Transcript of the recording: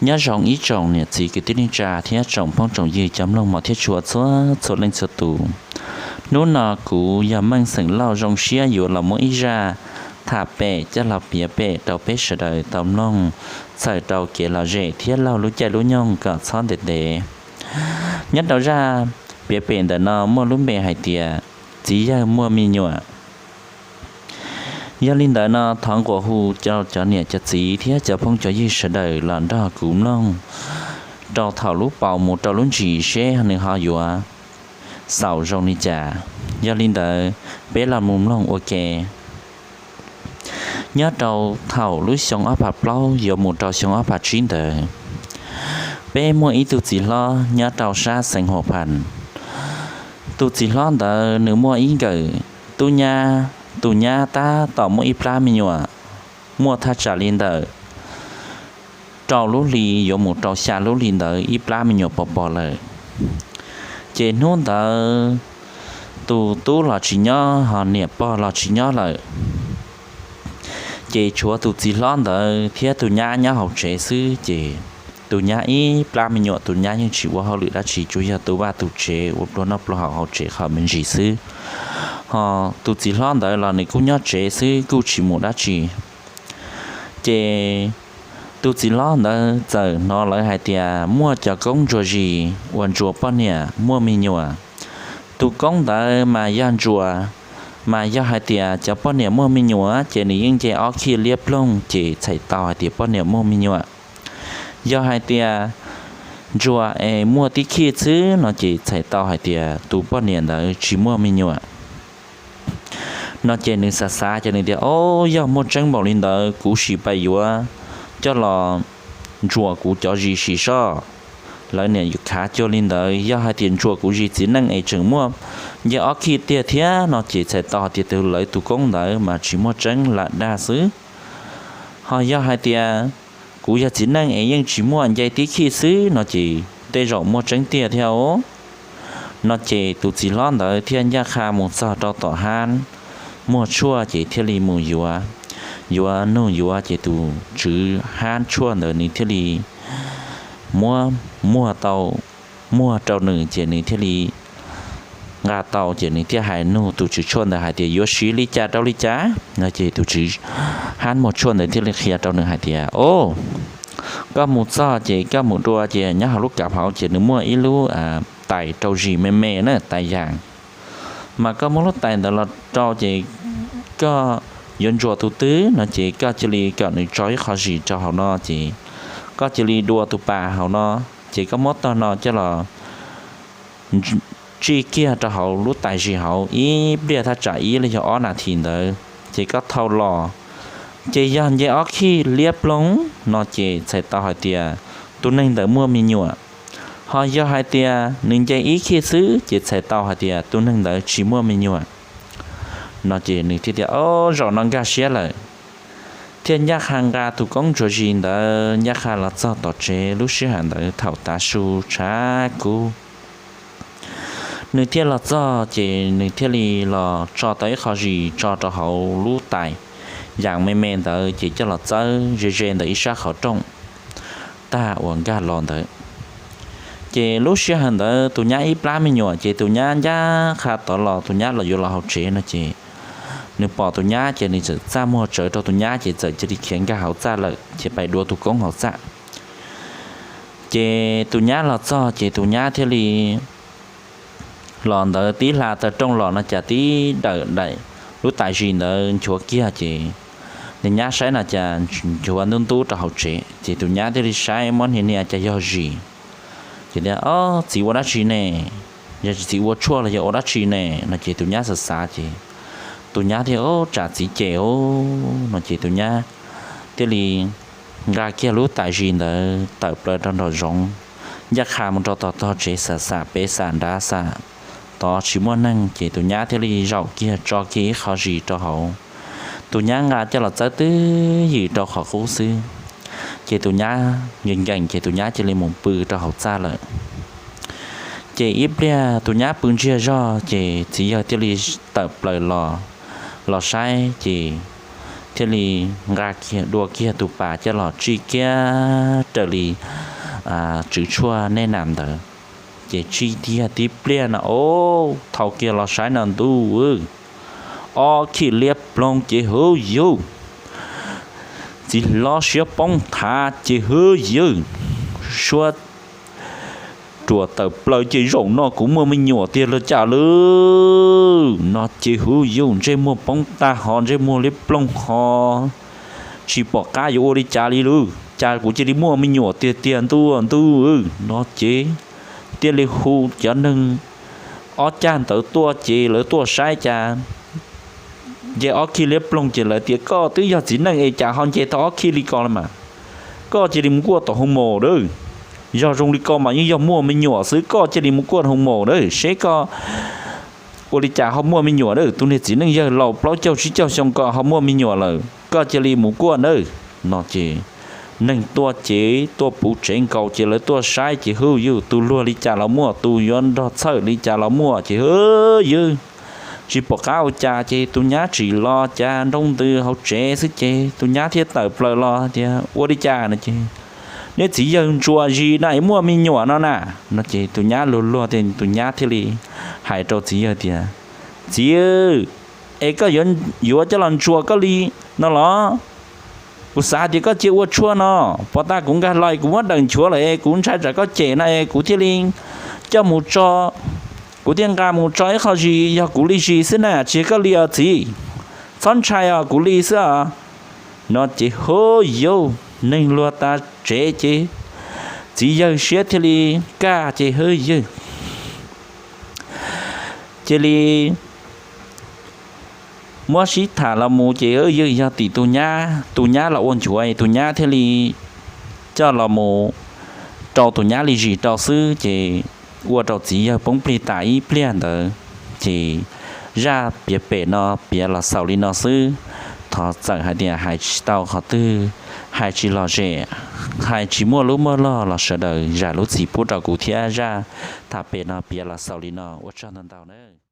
Nyob zoo ib tsoom niam txiv kwv tij neej tsa thiab tsoom phooj tsoom ywg cov mloog mos thiab tshua txhua txhua leej txhua tus. Hnub no kuv yog Meej xeem Lauj zoo siab yuav los muab ib zaj tham pem coj los piav pem rau peb sawv daws tau mloog, txhawm rau kev lom zem thiab laug lub caij lub nyoog kom txhob ntev ntev. Nyob rau zaj piav pem ntawm no muaj lub npe hais tias txiv yawg muaj me nyuam. Yog li ntawd no thov nquas hu rau cov niam cov txiv thiab cov phooj cov ywg sawv daws los nrog kuv mloog rau thaum lub paus mus rau lub ntsis seb nws ho yuav xaus zoo li cas. Yog li ntawd peb los mus mloog ua ke. Nyob rau thaum lub xyoo ob phav plaub yuav mus rau xyoo ob phav tsib ntawd, peb muaj ib tug txiv hlob nyob rau sab xeev Huas Phas. Tus txiv hlob ntawd nws muaj ib nkawm tub nyab, tus nyab tab tom muaj ib plab me nyuam, muaj thaj tsam li ntawm rau lub hli yuav mus rau xya lub hli ntawd ib plab me nyuam pos pos lawm. Ces hnub ntawd tus tub los tsis nyob ho niam pog los tsis nyob lawm, ces tshuav tus txiv hlob ntawd thiab tus nyab nyob hauv tsev xwb. Ces tus nyab ib plab me nyuam tus nyab yeej tsis ua hauj lwm dab tsi, tsuas yog tu vaj tu tsev ua pluag noj pluag haus hauv tsev qhov me ntsis xwb. Ho tus txiv hlob ntawd los nws kuj nyob tsev xwb kuj tsis mus dab tsi. Ces tus txiv hlob ntawd txawm hnov lawv hais tias muaj cov koob ntsuas zis uas ntsuas poj niam muaj me nyuam. Tus koob ntawd mas yog ntsuas, mas yog hais tias cov poj niam muaj me nyuam ces nws yeej nce ob khij liab ploog ces txhais tau hais tias poj niam muaj me nyuam. Yog hais tias ntsuas es muaj tib khij xwb no ces txhais tau hais tias tus poj niam ntawd tsis muaj me nyuam. No ces nws xav xav ces nws tias, Ob, yog muaj tseeb npaum li ntawd kuv sim pais yuav coj los ntsuas kuv cov zis sim soj. Lawv niam yuav khav cuag li ntawd, yog hais tias ntsuas kuv zis txiv neej es tseem muaj nce ob khij tiag thiab no ces txhais tau hais tias tus lawv tus koob ntawd mas tsis muaj tseeb lam dag xwb. Ho yog hais tias kuv yog txiv neej es yeej tsis muaj nce tib khij xwb no ces tej zaum muaj tseeb tiag thiab os. No ces tus txiv hlob ntawd thiaj ncaj qha mus txog rau tom hab muag tshuaj ces thiaj li mus yuav, yuav nug yuav ces tus tswv hab tshuaj ntawd nws thiaj li muab muag tau, muag rau nws ces nws thiaj li nqa tau ces nws thiaj hais nug tus tswv tshuaj ntawd hais tias yuav siv li cas rau li cas no ces tus tswv hab muag tshuaj ntawd thiaj li qhia rau nws hais tias, Ob, koj mus txog ces koj mus dua ces nyob hauv lub kav hauv ces nws muaj ib lub tais rau zis me me na, tais yas. Mas koj muab lub tais ntawd los rau ces koj yuav ntsuas tus twg no ces koj cia li kom nws tso ib qho zis rau hauv no ces koj cia li dua tus pas hauv no, ces koj muab tog no coj los tsij kiag rau hauv lub tais zis hauv ib pliag thaj tsam ib los yog ob nas this ntawd ces koj thau los. Ces yog nce ob khij liab ploog no ces txhais tau hais tias tus neeg ntawd muaj me nyuam. Ho yog hais tias nws nce ib khij xwb ces txhais tau hais tias tus neeg ntawd tsis muaj me nyuam. No ces nws thiaj tias, Ob, zaum no nkag siab lawm. Thiaj ncaj qha nqa tus koob ntsuas zis ntawd ncaj qha los txog tom tsev. Lub sij hawm ntawd thaum tav su tshav kub, nws thiaj los txog ces nws thiaj li los tso tau ib qho zis tso rau hauv lub tais yas me me ntawd ces coj los txawb ze ze ntawm ib sab qhov rooj tag uas nkag los ntawd. Ces lub sij hawm ntawd tus nyab ib plab me nyuam ces tus nyab ncaj qha tod los, tus nyab los yuav los hauv tsev no ces nws pom tus nyab ces nws txawm txaj muag tsawv rau tus nyab ces txawm cia li khiav nkag hauv txaj lawm ces pais dua tus koob hauv txaj. Ces tus nyab los txog ces tus nyab thiaj li los ntawd tib hla taw rooj los no cas tib dawm daim lub tais zis ntawd nchuav kiag ces tus nyab saib no cas nchuav ntub ntub rau hauv tsev ces tus nyab thiaj li saib muab hnia hnia cas yog zis. Ces tias, Ob, txiv ua dab tsi ne? Yog txiv ua tshuaj los yog ua dab tsi ne? No ces tus nyab xav xav ces tus nyab thiaj, Ob, tsam txiv cem os. No ces tus nyab thiaj li nqa kiag lub tais zis ntawd tawm plaws rau nraum zoov, ncaj qha mus rau tom tog tsev, xam xam pem xam nrad xam tod tsis muaj neeg ces tus nyab thiaj li zaum kiag tso kiag ib qho zis rau hauv. Tus nyab nqa coj los txawb twb ywm rau qhov qub xwb, ces tus nyab nkees nkees ces tus nyab cia li mus pw rau hauv txaj lawm. Ces ib pliag tus nyab pw ntsiag zog ces txiv yawg thiaj li tawm plaws los, los saib ces thiaj li nqa kiag dua kiag tus pas coj los tsij kiag raws li tswv tshuaj nej nam ntawd. Ces tsij tiag tib pliag no, ob, thaum kiag los saib no ntuj, ob khij liab ploog ces hwv yug, txiv hlob siab poob thav ces hwv yug, suab ruam tawm plaws ces zaum no kuv muaj me nyuam tiag los cas lawm no ces hwv yug, ntsej muag poob tag ho ntsej muag liab ploog ho tsis pom qab yuav ua li cas li lawm, cas kuv cia li muaj me nyuam tiag tiag ntuj ntuj no ces thiaj li hu cov neeg ob cag ntawd tuaj ces lawv tuaj saib cas nce ob khij liab ploog ces lawv tias koj twb yog txiv neej es cas ho nce tau ob khij li ko los mas, koj cia li mus kuaj tom hoo mos lawm, yog zoo li ko mas yeej yog muaj me nyuam xwb, koj cia li mus kuaj hoo mos lawm seb koj ua li cas ho muaj me nyuam lawm, tus niag txiv neej yawg laus plaub caug tsib caug xyoo ko ho muaj me nyuam lawm, koj cia li mus kuaj nawb no ces neeg tuaj ces tuaj puv tsev nkaus ces lawv tuaj saib ces hwv yug, tus luag li cas los muaj, tus yuav nrog txhawj li cas los muaj ces hwv yug, tsis pom qab ua cas ces tus nyab tsim los cas nroo ntws hauv tsev xwb ces tus nyab thiaj tawm plaws los tias ua li cas no ces neb txiv yawg ntsuas zis na es muaj me nyuam no na no ces tus nyab luag luag tias tus nyab thiaj li hais rau txiv yawg tias txiv, es koj yuav coj los ntsuas koj li no los? Kuv xav hais tias koj cia ua tshuaj no, pov tas kuv nkag los kuv muab daws nchuav lawm es kuv ntshai tsam koj cem no es kuv thiaj li coj mus tso, kuv thiaj nqa mus tso ib qho zis yog kuv li zis xwb na, tsis yog koj li os txiv, txhob ntshai os kuv li xwb os no ces hwv yug, neeg luag tas tsev ces txiv yawg siab thiaj li kaj ces hwv yug cia li muab sib tham los mus ces hwv yug yog tim tus nyab, tus nyab los ua nchuav tus nyab thiaj li coj los mus rau tus nyab li zis rau xwb ces ua rau txiv yawg poob plig tas ib pliag ntawd. Ces zaj piav pem no piav los xaus li no xwb. Thov txawm hais tias hais tsis tau qhov twg, hais tsis lom zem, hais tsis muaj lub muaj log los sawv daws zam lub txim pub rau kuv thiab. Zaj tham pem no piav los xaus li no, ua tsaug ntau ntau na.